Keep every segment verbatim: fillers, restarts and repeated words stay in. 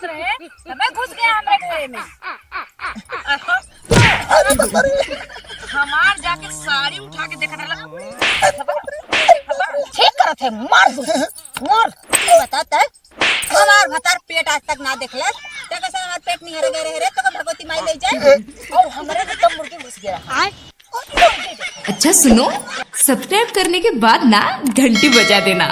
रहे, तबे घुस गया हमरे घरे में। अरे बाप रे। हमार जाके साड़ी उठा के देखत रहला। ठीक करत है, मार दू, मार। तू बता तै, हमार भतार पेट आज तक ना देखले, ते कैसे हमार पेट निहरे गए रहे रे, तो भगवती माई ले जाए। और हमरे भी तो मुर्गी घुस गया। अच्छा सुनो, सब्सक्राइब करने के बाद ना घंटी बजा देना।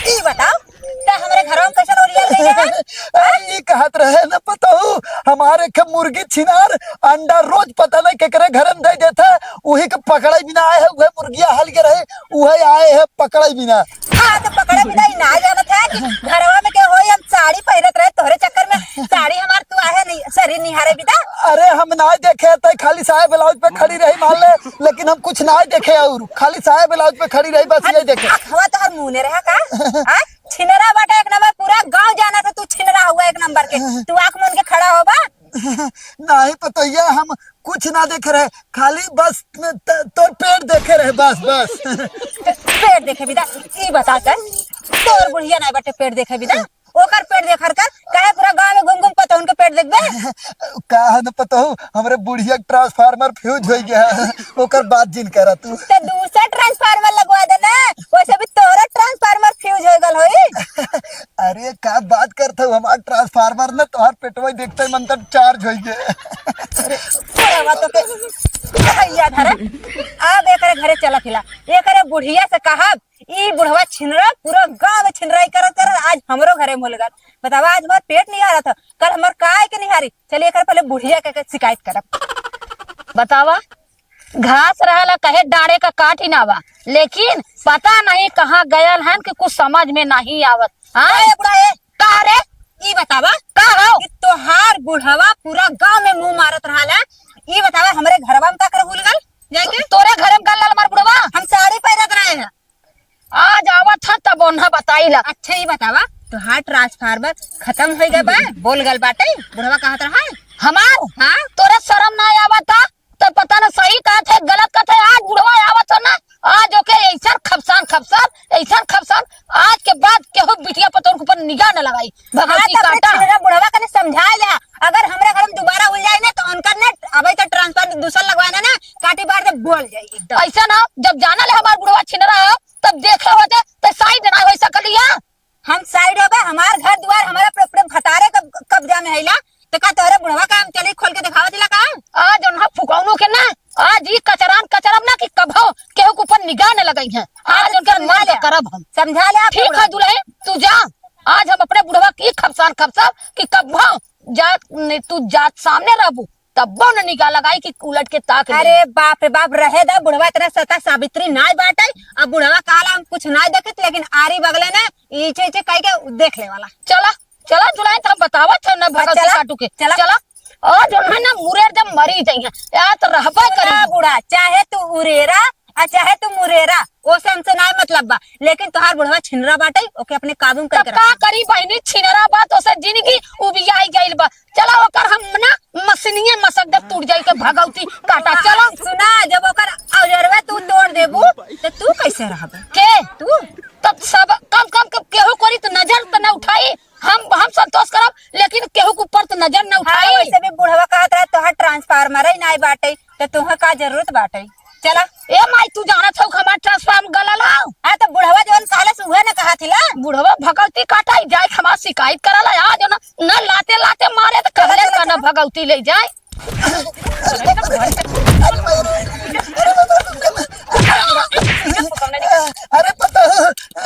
ई बताओ, ते हमरे घरवा में कैसे लोरिया ले गए? अरे, ई कहत रहे न पतोहू, हमारे के मुर्गी छिनार अंडा रोज पता नहीं केकरे घर में दे देता, उही के पकड़े बिना आए है, उहे मुर्गिया हल के रहे, उहे आए है पकड़े बिना। हाँ, तो पकड़े बिना ही ना जानत है कि घरवा में के होई, हम साड़ी पहिरत रहे तोहरे चक्कर में, साड़ी हमार तू आहे नहीं, शरीर निहारे बिदा। अरे, हम ना देखे, तै खाली साया ब्लाउज पे खड़ी रही मान ले, लेकिन हम कुछ ना देखे और खाली साया ब्लाउज पे खड़ी रही, बस ये देखे। अखवा तोहर मुँह ने रहा का? हाँ? छिनरा बाटे एक नंबर, पूरा गांव जाना था तू छिनरा हुआ एक नंबर के। तू आँख मूंद के खड़ा होबा। नहीं पतोहिया, हम कुछ ना देखे रहे, खाली बस त-, तोर पेट देखे रहे, बस, बस। पेट देखे बिदा, ई बता कर, तोर बुढ़िया नहीं बटे पेट देखे बिदा, ओकर पेट देखर कर, काहे पूरा गांव में घूम घूम पतोहन के पेट देखबे? का है न पतोहू, हमरे बुढ़िया के ट्रांसफार्मर फ्यूज हो गया है, ओकर बात जिन करा तू। तो दूसरा ट्रांसफार्मर लगवा दे ना, वैसे भी तोरा ट्रांसफार्मर फ्यूज हो गल होई। अरे का बात करत हो, हमार ट्रांसफार्मर ना तोहार पेटवा देखते ही मन तक चार्ज हो गए। अरे बुढ़वा तो के भैया धरे, अब एकरे घरे चलत हिला, एकरे बुढ़िया से कहब, ई बुढ़वा छिनरा पूरा गांव में छिनराई करत करत आज हमरो घरे में हो गल। बतावा, आज हमार पेट निहारत ह, कल हमार काय के निहारी। चलिए एकर पहले बुढ़िया के, के शिकायत करब। बतावा, घास रहला कहे डांड़े का काट ही ना बा, लेकिन पता नहीं कहाँ गयल हन कि कुछ समझ में नहीं आवत। हाँ? ए बुढ़ा, ए, का रे? ई बतावा का हो? कि तोहार बुढ़वा पूरा गांव में मुंह मारत रहला, ई बतावा हमरे घरवा में का करे भूल गल जाके? तोरे घरे में गल हमार बुढ़वा? हम साड़ी पहिरत रहे हैं। आज आवत ह तब ओन्हा बताई ला। अच्छा ई बतावा, तोहार ट्रांसफार्मर खतम हो गए बा? बोल गल बाटे, बुढ़वा कहत रहा है। हमार? हाँ? तोरे शरम ना आवत ह? तो पता ना सही कहत है, गलत कहत है। आज बुढ़वा आवत हो ना, आज ओके ऐसन खपसान, खपसान, ऐसन खपसान, आज के बाद केहू बिटिया पतोर के ऊपर निगाह न लगाई। भगवती हाँ, तो अपने काटा। छिनरा बुढ़वा कने समझा ले। अगर हमरा घर में दोबारा हो जाए ना, तो उनका ने अबे तो ट्रांसफर दूसर लगवाना ना, काटी बार से बोल जाई एकदम। ऐसा ना, जब जाना ले हमार बुढ़वा छिनरा हो, तब देखे होते, तो साइड ना हो सकलिया। हम साइड होबे, हमार घर दुआर, हमारा पूरे, पूरे भतारे कब-, कब्जा में हैला, तो का तोहरे बुढ़वा का हम चली खोल के दिखावा दिला का? आज उन्हा फुकौनो के ना, आज ई कचरान कचरब ना कि कभो केहू के ऊपर निगाह न लगाई है। आज आज उनके समझा मन ले, का करब हम। समझा ले आप ठीक बुढ़वा। है दुल्हन, तू जा, आज हम अपने बुढ़वा की खपसान खपसब कि कभो जात ने तू जात सामने रहबू, तब्बो न निगाह लगाई कि उलट के ताक ले। अरे बाप रे बाप, रहे दा बुढ़वा, इतना सता सावित्री नाय बाटे। अब बुढ़वा कहला हम कुछ नाय देखत, लेकिन आरी बगले ने इचे इचे कह के देख ले वाला। चला, चला दुल्हन, तब बतावत है ना भगवती चला, काटू के। चला। चला। और जो है ना मुरेर जब मरी जाई है, या तो रहबा सुना करी। बूढ़ा, चाहे तू उरेरा और चाहे तू मुरेरा, ओसे हमसे ना मतलब बा, लेकिन तोहार बुढ़वा छिनरा बाटे, ओके अपने काबू में तब करके का रखा। करी बहिनी, छिनरा बा तो से जिंदगी उबियाई गइल बा। चला ओकर हम ना मसनिये मसक जब टूट जाई तो भगवती काटा। चला। सुना, जब ओकर औजरवा तू तोड़ देबू, तो तू कैसे रहबे? के? तू? तब सब कम, कम, कम केहू करी तो नजर तो न उठाई। हम, हम संतोष करब, लेकिन केहू के ऊपर तो नजर न हाँ, उठाई। वैसे भी बुढ़वा कहत रहे, "तोहार ट्रांसफार्मर ही नाई बाटे, तो तुहे का जरूरत बाटे?" चला। ए माई, तू जानत हौ कि हमार ट्रांसफार्मर गलल हौ? हाँ, तो बुढ़वा जवन कहलस, उहे न कहत हिला। बुढ़वा भगौती काटा ही जाए, हमार शिकायत करल है, आज न, न लाते लाते मारे, तो चला, कहले चला, का न चला। भगौती ले जाए। अरे पता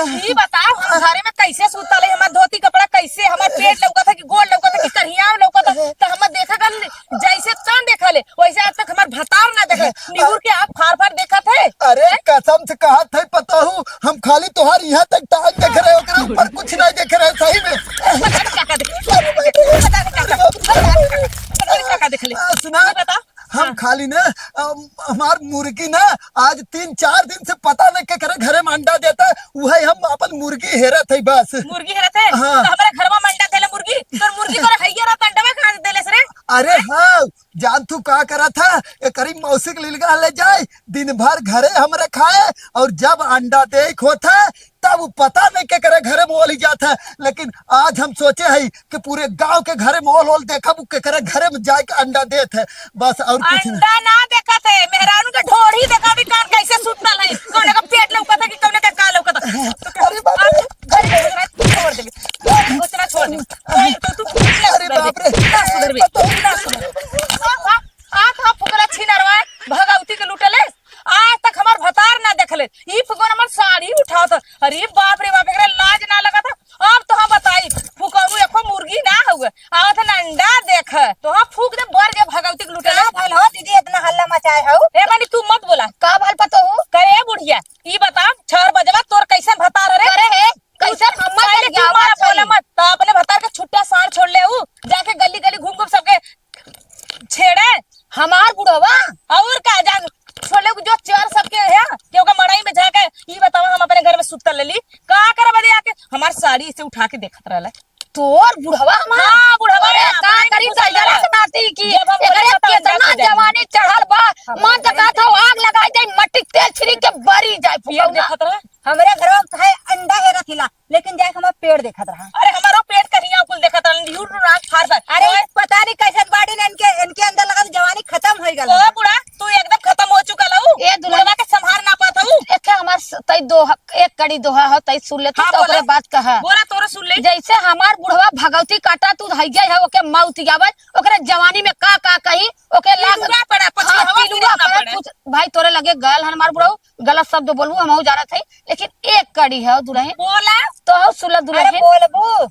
ई बताओ, हम घरे में कैसे सुतल है, हमार धोती कपड़ा कैसे, हमार पेट लौकत है कि गोड़ लौकत है कि करिया लौकत है, तो हम देखा कर जैसे चांद देखा ले, वैसे आज तक हमार भतार ना देखे, निहुर के आप फार फार देखत है। अरे कसम से कहत है पतोहू, हम खाली तोहार यहाँ तक टांग देख रहे, ओकरे ऊपर कुछ नहीं देख रहे सही में। पता नहीं का का देख, पता नहीं का का, पता नहीं का का देख ले। आ, सुना, ये बता। हम हाँ। खाली ना, अम, हमार मुर्गी ना आज तीन चार दिन से पता नहीं केकरे घरे में अंडा देता है, वही हम अपन मुर्गी हेरत है बस। मुर्गी हेरत है? हाँ। तो हमारे घर में अंडा देले मुर्गी, तो मुर्गी तोरे हैया रहा तो अंडवा कहाँ से देले रे? अरे हाँ, जान तू का करा था, एक करी मौसी के लिलगा ले जाए, दिन भर घरे हमरे खाए, और जब अंडा देख होत है, तब उ पता नहीं केकरे घरे में ओली जात है। लेकिन आज हम सोचे है कि पूरे गांव के घरे में ओल ओल देखब, उ केकरे घरे में जाए के अंडा देत है। बस और कुछ नहीं। अंडा ना देखत है, मेहरारू के ढोढ़ी देखा भी कान कैसे सुतल है, कौने का पेट लौकत है कि कौने का का लौकत है। अरे बाप रे। छोड़ दे, छोड़ दे, छोड़ दे। ए, तो तू ना अरे सुधरबे, बाप रे। ना सुधरबे, ना सुधरबे। आ, आ, आ, आ, फुकरा छिनरवा, भगवती के लुटले। आज तक हमार भतार ना देखले। ई फुकौन हमार साड़ी उठावत। अरे बाप रे बाप, एकरा लाज ना लगत। अब तो हम बताई, फुकौनू एको मुर्गी ना हउए। आवत न अंडा देख। तो हम फूक दे, बर जे भगवती के लुटले। का भल हो दीदी, इतना हल्ला मचाए हो? ए मानी, तू मत बोला। का भल पतोहू? करे बुढ़िया, ई बता, छह बजवा तोर कैसन भतार रे? करे है, कैसन? हम्मा पहले के तू मारा आवत बोला है। मत, तो अपने भतार के छुट्टा सार छोड़ ले ऊ, जाके गली गली घूम घूम सबके छेड़े। हमार बुढ़वा? और का जान, छोड़ ले ऊ जो चार सबके है, केहू का मड़ई में जाके, ई बतावा हम अपने घर में सुत्ता ले ली, का करब दे आके, हमार साड़ी इसे उठा के देखत रहला। तोर बुढ़वा हमार? हाँ, बुढ़वा अरे, है, का हमारे करी बुढ़वा सैजरा है। से नाती की? जब हम बोले एकरे तो अंडा केतना से जाए। जवानी चढ़ल बा, हाँ, मन तो अरे। कहत हौ आग लगाई जाए, मट्टी के तेल छिड़क के बरी जाए ये फुकौना। देखत रहे। हमरे घरवा में है अंडा हेरत हिला, लेकिन जाए के हमार पेट देखत रहा। अरे, हमारो पेट कहिया कुल देखत रहन, ढिउर ढुरान फाड़ फाड़। अरे, ओए। पता नहीं कैसे बाड़ी ने इनके, इनके अंदर लगा तो जवानी खत्म हो गल। ओ बूढ़ा, तू एकदम खत्म हो चुका लऊ। ए दुल्हन। बुढ़वा के संभार ना पात हऊ। एक हमार स-, तई दोहा, एक कड़ी दोहा हो, तई सुन ले तू, हाँ, तो ओकरे बोले। बात कहा। बोला, तोरे सुन ले। जैसे हमार बुढ़वा भगवती काटा, तू धैया है, ओके मौत आवे, ओकरे जवानी में का का कही, ओके लाग पिलुआ पड़ा, पछुआ हाँ, हवा पिलुआ गिरना पड़ा, पड़ा। कुछ भाई तोरे लगे गल हन हमार बुढ़ऊ, गलत शब्द बोलबू, हमहू जानत हई, लेकिन एक कड़ी है दुल्हन। बोला। तो हऊ सुन ले अरे दुल्हन। बोलबू।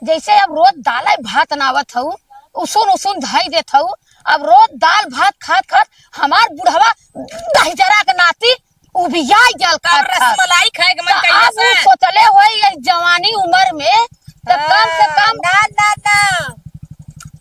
जैसे अब रोज दाल भात नावत हऊ, उसून उसून धई देत हऊ, अब रोज दाल भात खात खात हमार बुढ़वा दहिजरा के नाती उबियाई गल अब खात खात। रसमलाई खाए के मन तो कइले अब उ से। सोचले होई ये जवानी उम्र में, तो कम से हाँ, कम ना, ना, ना।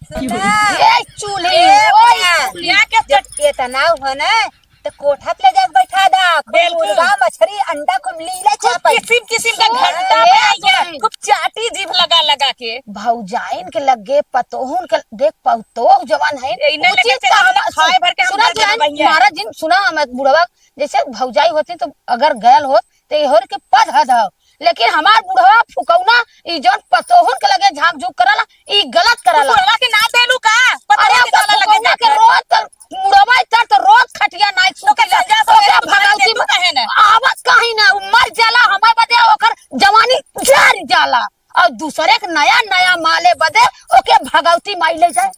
सुना। ये चूल्ही, ए, ओए बा, चूल्ही। या के जब चट- इतना हो ना, तो कोठा पे ले जाके बैठा दा, खूब बिल्कुल। मुर्गा, मछरी, अंडा खूब लीले खूब चापल। किसिम किसिम का सुन, घंटा ए, बनाइए, सुन। खूब चाटी जीभ लगा लगा के। भौजाइन के लगे, पतोहुन के, देख, पतोह जवान है, ए, इन्हें उचित लेके चला, काम, खाए भर के हम सुना, घर जान, बनाइए। मारा जिन, सुना, हम बुढ़वा, जैसे भौजाई होती तो अगर गयल होत, तो ये होर के पद हद हो। लेकिन हमार बुढ़वा फुकौना, ई जौन पतोहुन के लगे झांक झूक करला, ई गलत करला। बुढ़वा के ना देलू का? पतोहुन अरे, के ओकर ताला लगे फुकौना के जाके। रोज तो मुड़वा तर तो रोज खटिया नाई तो सूती कैसे ला। जा ओकरा सके? भगवती तू काहे ना? आवत कहीं ना, उ मर जाला, हमार बदे ओकर जवानी जर जाला। और दूसरे के नया नया माले बदे ओके भगवती माई ले जाए।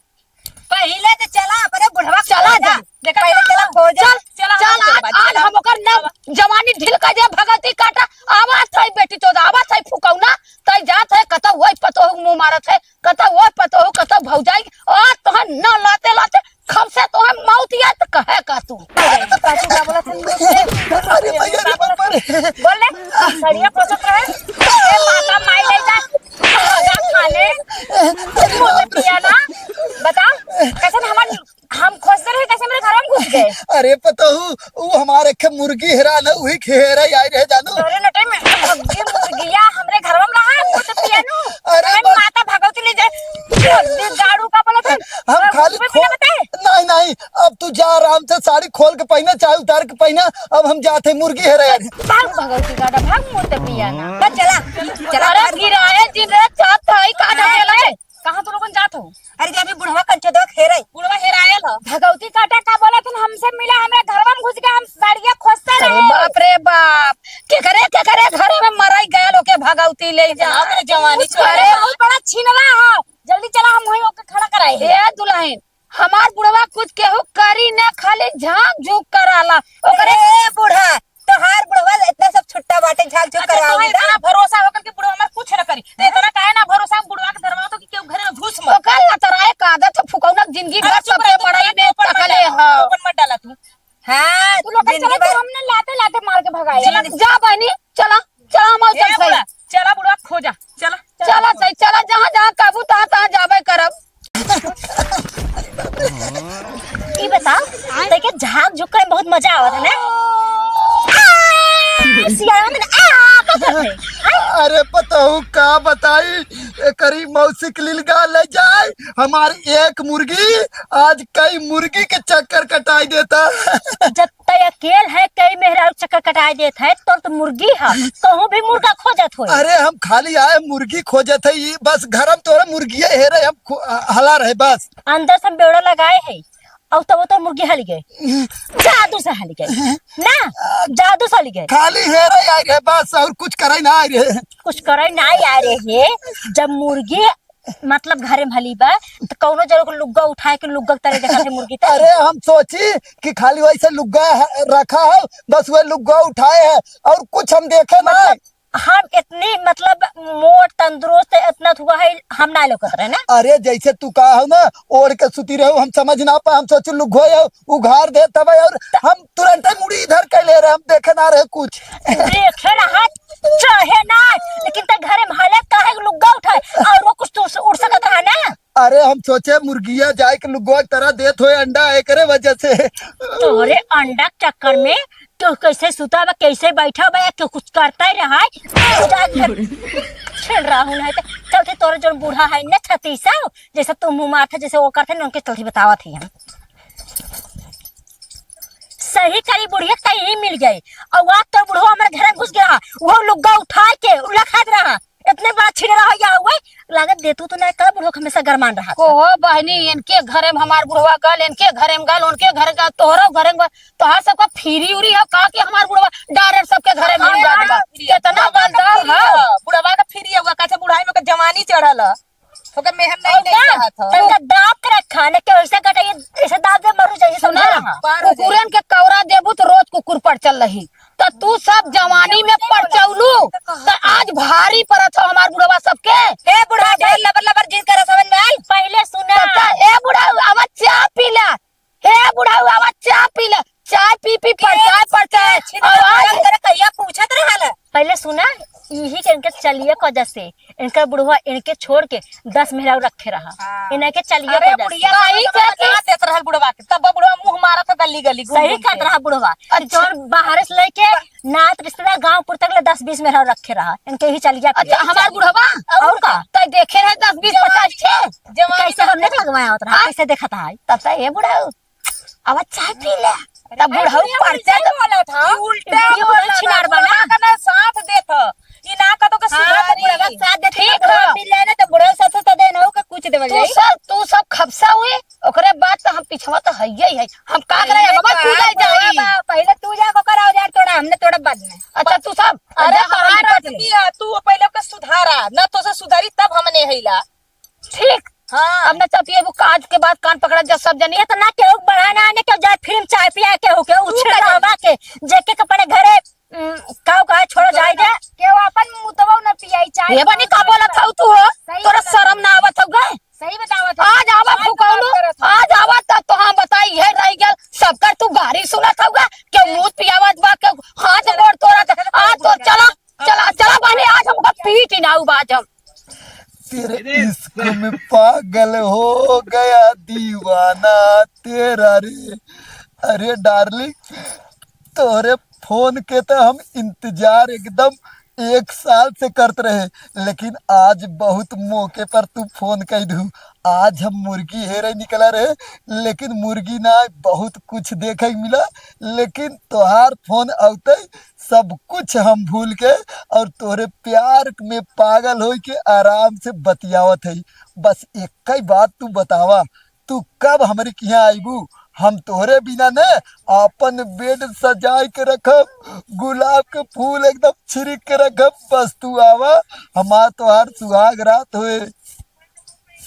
पहिले तो चला, अपने बुढ़वा के चला खोजा। जा। देखा पहिले चला। चला खोजा। चल, चला, चल, हम आज, चलबा, आज चला। हम ओकर ना जवानी ढील कर दे, भगवती काटा। आवत है बेटी चोद, आवत है फुकौना, तई जात है, कतौ वही पतोह मुंह मारत है, कतौ वही पतोह, कतौ भौजाई, आज तोहर ना लाते लाते खब से तोहर मौत या तो कहे का तू। पाछू का बोला था? अरे भैया रे बाप रे। बोल ले, सड़िया पोसत रहे, ए माता माई ले जा, जा खाने, अरे बाप रे। पिया ना, बता, कैसे हमार हम खोजते रहे, कैसे मेरे घर में घुस गए? अरे पतोहू, उ हमारे एक मुर्गी हेरा न, उही के हेरा आई रहे जानू। अरे नटे में भग्गी मुर्गिया हमरे घर में रहा, वो तो पियानू। अरे अरे बस। माता भगवती ले जाए। भग्गी गाड़ू का बोला था। हम और खाली मुंह में खो-, बिना बताए। नहीं, नहीं, अब तू जा आराम से साड़ी खोल के पहना, चाहे उतार के पहना, अब हम जाते हैं मुर्गी हेरा यार। भाग भगवती गाड़ा, भाग मुंह ते पियाना। बस चला, चला, अरे भाग। गिराए जिन रे, चाप थाई का ए, ना गेला ए, है? कहाँ तू लोगन जात हो? अरे, जे अभी बुढ़वा कंचो दो हेरे। बुढ़वा हेरायल ह। भगवती काटा का बोलत हन, हमसे मिला, हमरे घरवा में घुस के हम साड़िया खोजते अरे रहे। बाप रे बाप, केकरे, केकरे घरे में मराई गयल ओके भगवती ले जा। इतना ओकरे जवानी अरे छोड़े। बहुत बड़ा छिनरा ह, जल्दी चला, हम वहीं ओके खड़ा कराए। ए दुल्हन, हमार बुढ़वा कुछ केहू करी ना, खाली झांक झूंक कराला। ओकरे ए बूढ़ा, तोहार बुढ़वा इतना सब छुट्टा बाटे, झांक झूंक अच्छा, करावे तोहे ना। इतना भरोसा होकर के बुढ़वा हमार कुछ न करी, तो इतना काहे ना भरोसा हम बुढ़वा के धरवा तो कि केहू घरे में घुस मत। ओकर लतराए का आदत है, फुकौना जिंदगी अरे भर चुप सबके रह, तू मड़ई में चोपड़ मत तकले ले, हो। चोपड़ मत डाला तू। हाँ, तू लोग जिंदगी चला, भर तू हमने लाते लाते मार के भगाए। चला, जा बहनी, चला, चला, हम ए चल सही। बुढ़ा, चला बुढ़वा, खो जा, चला, चला। चला सही, चला, जहाँ, जहाँ कहबू, तहाँ, तहाँ जाबे करब। ई बता, तैके झांक झुक करे में बहुत मजा आवत है ना? आ, सियारा में आ, का करत है? हाँ? अरे पतोहू, का बताई, एकरी मौसी के लिलगा ले जाए, हमारी एक मुर्गी आज कई मुर्गी के चक्कर कटाई देता। जब तय अकेल है, कई मेहरारू चक्कर कटाई देत है, तो, तो मुर्गी है, कहूँ भी मुर्गा खोजत होई। अरे हम खाली आए मुर्गी खोजत है, ई बस घर में तोरे मुर्गिये हेरे हम खो-, हला रहे बस। अंदर से हम बेड़ा लगाए है, और तब तो मुर्गी हल गए, जादू से हल गए ना, जादू से हल गए। खाली हेरे आई रहे बस, और कुछ करे ना आई रहे। कुछ करे ना आई रहे है। जब मुर्गी मतलब घरे में हली बा, तो कौनो जरूर को लुग्गा उठाए के लुग्गा के तरह देखत है मुर्गी तरह। अरे हम सोची कि खाली वैसे लुग्गा ह-, रखा है, बस वह लुग्गा उठाए है, और कुछ हम देखे ना। मतलब हम इतनी मतलब मोट तंदुरुस्त इतना हुआ है, हम ना लौकत रहे ना। अरे जैसे तू कहा हो ना, ओढ़ के सुती रहो, हम समझ ना पाए, हम सोचे लुग्गो है, उघार दे तब, और हम तुरंत मुड़ी इधर कर ले रहे, हम देखे ना रहे कुछ। देखे ना है, चाहे ना, लेकिन ते घरे में हालत का है, लुग्गा उठाए, और वो कुछ तो उड़ सकत रहा ना। अरे हम सोचे मुर्गिया जाए के लुग्गो की तरह देत होए अंडा, एकरे वजह से। तोरे अंडा के चक्कर में तू कैसे सुता बा, कैसे बैठा बा, या तू कुछ करता ही रहा है, तू जाके छेड़ रहा हूँ, नहीं तो चलते तोरे जो बूढ़ा है ना छतीसा, जैसे तू मुँह मारत है, जैसे वो करते ना, उनके चलते बतावत ही हम। सही करी बुढ़िया, तई ही मिल गई। और आज तो बुढ़वा हमारे घर में घुस गया, वो लुग्गा उठा के उलखत रहा, इतने बड़ा छिन रहा या हुए, लागत देतू तो नहीं, का बुढ़वा हमेशा गरमान रहा। को हो बहनी, इनके घरे में हमार बुढ़वा गल, इनके घरे में गल, उनके घरे गल, तोहरो घरे में गल, तोहार सबका फिरी उरी है का कि हमार बुढ़वा डारे सबके घरे में अरे जात बा? हाँ, कितना बुढ़वा का गलदार फिरी है। है। बुढ़वा का फिरी है, हुआ कैसे बुढ़ाई में ओकर जवानी चढ़ल है, ओकर मेहर नहीं, और नहीं का? चाहत है। तनका दांत रखा, न के ऐसे कटाइए, ऐसे दांत दे मरू चाहिए, सुना, समझा? पार हो जाए। कुकुरन के कौरा देबू तो रोज कुकुर पर चल रही, तो तू सब जवानी में परचौलू, तो आज भारी परत हो हमार बुढ़वा सबके। ए बुढ़ा, ढेर लबर लबर जिन कर समझ में आई। पहले सुना। तो का, ए बुढ़ा, आवा चाय पी ला। ए बुढ़ा, आवा चाय पी ला। चाय पी पी परचाय परचाय। छिन और आज करे कहिया पूछत रहल। पहले सुना, यही के इनके चलिए के वजह से इनका बुढ़वा इनके छोड़ के दस मेहरारू रखे रहा। हाँ। इनके चलिए अरे के वजह से। बुढ़िया, सही सही कहत कहत। देत रहल बुढ़वा के, तब बुढ़वा मुंह मारत है गली गली, घूम सही घूम कहत के। रहा बुढ़वा। अच्छा। जौन बाहर से लेके नात रिश्तेदार गांव पुर तक ले दस बीस मेहरारू रखे रहा, इनके ही चलिया अच्छा, पिया। हमार बुढ़वा? और का? तै देखे रहे दस बीस जवानी, पचास ठे? जवानी कैसे में हमने लगवाया होत रहा, हाँ? कैसे देखत है? तब तो ये बुढ़ऊ, अब चाय पी ले। अरे तब बुढ़ऊ अरे, परचा नहीं तो बोला था। उल्टा ये बुढ़ऊ बोला था, छिनार बना। बुढ़वा का ना साथ देत ह। ई ना कतो के हाँ, सुधारी। तो बुढ़वा साथ देत ठीक ह। बुढ़ऊ पी ले ना, तो बुढ़ऊ साथ साथ दे ना, ओके कुछ देवल तू जाई। सब, तू सब खपसा हुए, ओकरे बाद तो हम पिछवा तो हइये ही है। हम का करे, अरे, अगवा तू तोहार जाई। बुढ़वा बा, पहले तू जा, ओकर औजार तोड़ा, हमने तोड़ा बाद में। अच्छा, तू सब, अरे, जा, हमार तोहार निपट ले। आदमी है, तू पहले ओके सुधारा, ना तो से सुधारी तब हमने हैला। ठीक। हाँ। अब ना चपिए वो आज के बाद कान पकड़ा जब सब जनी। इतना केहू बढ़ा ना आने के जाए फिल्म चाय पिया केहू के तू उछल कैसे? रहवा के जेके के अपने घरे, उम, काऊ कहा छोड़ो जाए दे। केहू अपन मुतवा न पियाई चाय ये बनी का बोलत हऊ तू हो? सही तोरा बोलत शर्म हऊ। ना आवत हऊ गए? सही बतावत हऊ। आज आवा चाय फुकौलू, बात करत हऊ। आज आवा तब तो हम बताई है रह गया सबकर तू गारी सुनत हऊ गए। केहू मुंह पियावत बा, केहू हाथ गोड़ तोड़त, आज तो चला, चला, चला बहनी, आज हमका पीट ही ना उबाज हम। तेरे इश्क में पागल हो गया दीवाना तेरा रे। अरे डार्लिंग, तोहरे फोन के तो हम इंतजार एकदम एक साल से करत रहे, लेकिन आज बहुत मौके पर तू फोन कइ दू। आज हम मुर्गी हेरे निकला रहे, लेकिन मुर्गी ना, बहुत कुछ देखे के मिला, लेकिन तोहार फोन औते सब कुछ हम भूल के और तोहरे प्यार में पागल होई के आराम से बतियावत हई। बस एक ही बात तू बतावा, तू कब हमरे किहाँ आइबू? हम तोहरे बिना न आपन बेड सजाए के रखब, गुलाब के फूल एकदम छिड़क के रखब। बस तू आवा, हमार तोहार सुहाग रात होए।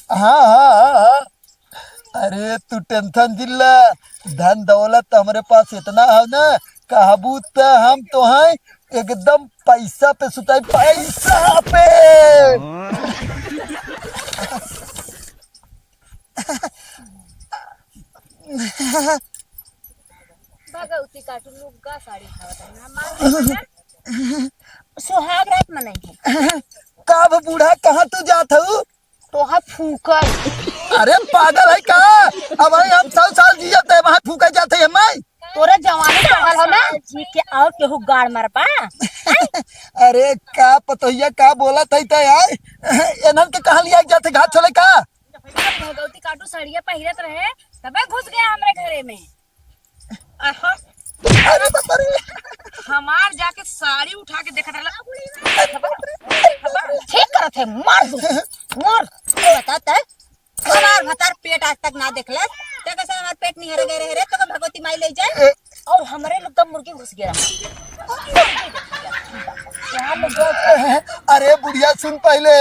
हाँ, हाँ, हाँ, हाँ। अरे तू टेंशन जिन ला, धन दौलत हमरे पास इतना है ना, कहबू त हम तोहे एकदम पैसा पे सुताई, पैसा पे। भगवती काटू लुग्गा साड़ी खावत है ना, मार दे ना। सुहाग रात मनाई है। कब बूढ़ा, कहाँ तू जात हऊ? तोहा फूकर। अरे पागल है का? अब हम सौ साल जियत है, वहाँ फूके जाते हैं मैं। तोरे जवानी चढ़ल हो ना। जी के आओ केहू गाड़ मारबा। अरे ए, का पतोहिया का बोलत है तै आय? एनन के कहाँ लिया जाते घात छोले का? भगवती काटू साड़िया पहिरत रहे, तबे घुस गया हमरे घरे में। अरे बाप रे। हमार जाके साड़ी उठा के देखत रहला। ठीक करत है, मार दू, मार। ये बता तै, हमार भतार पेट आज तक ना देखलस, ते कैसे हमार पेट निहर गए रहे रे, तो भगवती माई ले जाए। और हमरे लोग का मुर्गी घुस गया। अरे बुढ़िया सुन पहिले,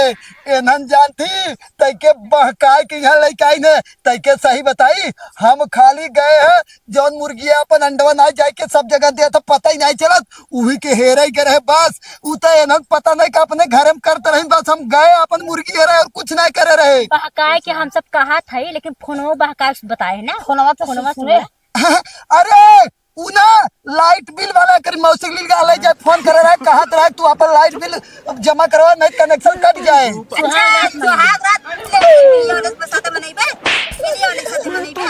एनन जानती तैके बहकाए के यहाँ लइके आई ने, तैके सही बताई, हम खाली गए हैं जौन मुर्गिया अपन अंडवा ना जाए के सब जगह देत, पता ही नहीं चलत, उही के हेरे के रहे बस। उ तो एनन पता नहीं का अपने घर में करते रही, बस हम गए अपन मुर्गी हेरे और कुछ नहीं करे रहे। बहकाए के हम सब कहा था, लेकिन फोनवा बहकाए से बताए ना। फोनवा तो फोनवा सुने। सुने। अरे उ ना लाइट बिल वाला कर मौसी लील का ले जाए, फोन करे रहे, कहत रहे तू अपन लाइट बिल जमा करवा, नहीं कनेक्शन कट जाए। अच्छा, सुहाग रात बिल्ली वाले के साथ मनइबे, बिल्ली वाले के साथ मनइबे,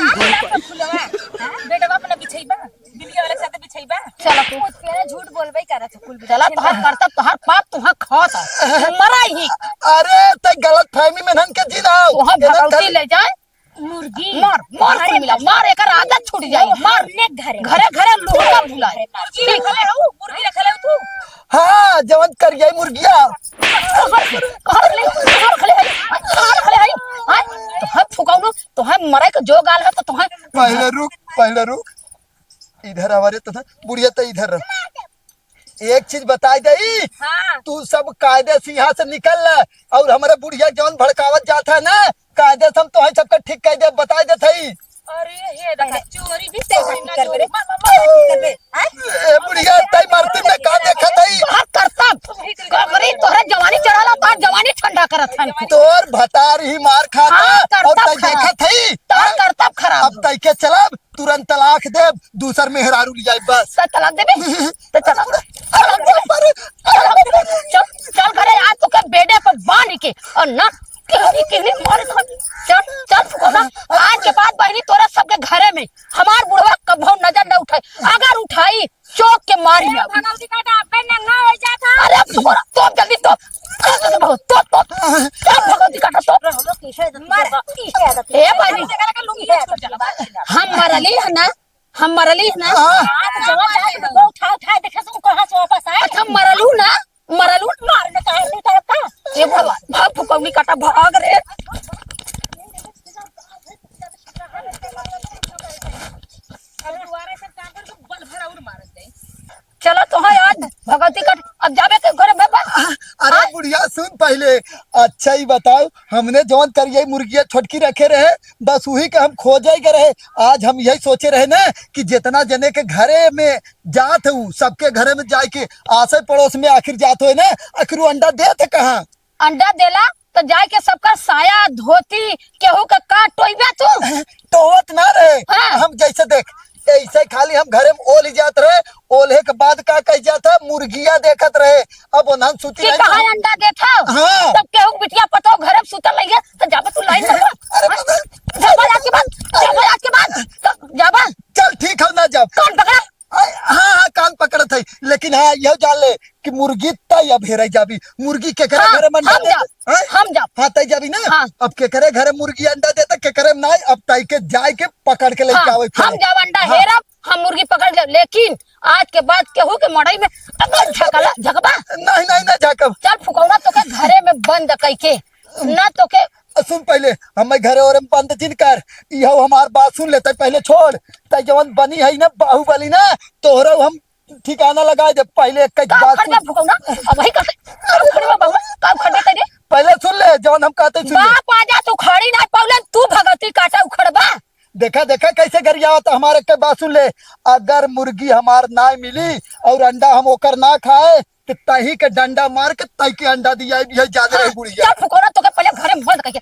हाँ? बेटवा अपना बिछइबा, बिल्ली वाले के साथ बिछइबा। चला तू। तेरा झूठ बोलबे करत है कुल। चला, तोहार करतब, तोहार पाप तुहा खात है। मरा ही। अरे, ते गलत फहमी में नन के जी रहा हो। तोहार भगवती ले जाए। मुर्गी। मार, मार अरे कुल मिला, मार, एकर आदत छूट जाई, मार। अपने घरे। घरे, घरे लोग का भुलाए। मुर्गी रखले हो, मुर्गी रखले हो तू। हाँ, जवन करिया मुर्गिया। कहाँ रखले, कहाँ रखले हई, कहाँ रखले हई, हाँ? तोहे फुकौनो, तोहे मरे के जो गाल है तो तोहे पहले रुक, पहले रुक। इधर आवा रे, तो बुढ़िया तो इधर रह। एक चीज बताई दई, हाँ। तू सब कायदे से यहाँ से निकल ले, और हमारे बुढ़िया जौन भड़कावत जात है ना, कायदे से हम तोहे सबके ठीक कह दे, बताई देत हई। अरे हे दादा, चोरी भी तेरी ना चोरी। मार, मार, मार, मार, मार। ए बुढ़िया, तई मरती में का देखत हई? तोहर करतब, कबरी तोहरे जवानी चढ़ाला, तोहर जवानी ठंडा करत हन। तोर भतार ही मार खाता हाँ, और करतब तई खराब। देखत हई। तोहर करतब खराब। अब तई के चलब, तुरंत तलाक देब, दूसर मेहरारू ले जाए बस। तो तलाक देबे? तो चला, तलाक देबे? तलाक देबे? चल, चल घरे, आज तोके बेडे पर बांध के और ना किहनी किहनी मार खा। चल, चल फुकौना, आज के बाद बहिनी तोरा सबके घरे में हमार बुढ़वा कभो नजर न उठाई, अगर उठाई चोक के मारी अब। भगवती काटा आपका नंगा हो जाता। अरे फुकौना, तो जल्दी तो, तो, तो, तो, तो, तो भगवती काटा तो। मार, ए बहिनी, हम मरली है ना, हम मरली ना। हाँ। हाँ, तो जवन चाहे तो उठा, उठा, देखे से कहाँ से वापस आए। अच्छा, मरलू ना? मरलू? मार ने काहे नहीं तरफ का? ये भगवान, भाग फुकौनी काटा, भाग रे। अब दोबारा से काम कर तो बल भर और मारत जाए। चलो तो है आज भगवती काट, अब जाबे के घरे बाबा। अरे हाँ? बुढ़िया सुन पहिले, अच्छा ही बताओ, हमने जवन करिए मुर्गिया छोटकी रखे रहे, बस उही के हम खोजे के रहे। आज हम यही सोचे रहे ना कि जितना जने के घरे में जात हूँ, सबके घरे में जाए के आसे पड़ोस में आखिर जात होए ना, आखिर वो अंडा देत है कहाँ? अंडा देला तो जाए के सबका साया धोती केहू के का टोइबा तू? टोवत ना रहे। हाँ। हम जैसे देख, ऐसे खाली हम घरे में ओल ही जात रहे, ओल्हे के बाद का कह जात है, मुर्गिया देखत रहे। अब ओनहन सुती कि रहे कहाँ तो अंडा देत हो? हाँ। तब केहू के बिटिया पतो घरे में सुतल रहिए, तो जाबा तू लाइन में। अरे बाबा। जाबा आज के बाद, जाबा आज के बाद, तो जाबा। चल ठीक है, ना जाब। कौन पकड़ा? अरे, हाँ, हाँ, कान पकड़त है, लेकिन हाँ, यह जान ले कि मुर्गी तय अब हेराई जाबी। मुर्गी केकरे हाँ, घरे में हम अंडा जाब, देत? हैं? हम जाब। हाँ, तय जाबी ना? हाँ। अब केकरे घरे मुर्गी अंडा देता, केकरे में नहीं, अब तय के जाए के पकड़ के लेके हाँ, आवे हम फिर। जाब अंडा हाँ। हेरब, हम मुर्गी पकड़ लेब, लेकिन आज के बाद केहू के मड़ई में अगर झकला, झकबा? नहीं, नहीं, नहीं झकब। चल फुकौना तोके घरे में बंद कइके, ना तोके अ, सुन पहिले, हमें घरे ओरे में बंद जिन कर, इहो हमार बात सुन ले, तै पहिले छोड़, तै जवन बनी है ना बाहुबली ना, तोहरो हम ठिकाना लगा दे, पहिले एक का बात उखड़ सुन। दे फुकौना, अब वही कर, का उखड़ दे बाबा, का उखड़ दे तेरे? पहिले सुन ले, जवन हम कहते सुन ले। बाप आजा तू खड़ी ना पौले, तू भगती काटा उखड़बा। देखा, देखा कैसे गरियावत, हमारे के बात सुन ले, अगर मुर्गी हमार ना मिली और अंडा हम ओकर ना खाए, तो तही के डंडा मार के तही के अंडा दिया, ये ज्यादा हाँ, रही बुढ़िया। चल फुकौना, तोके पहिले घरे में बंद करके,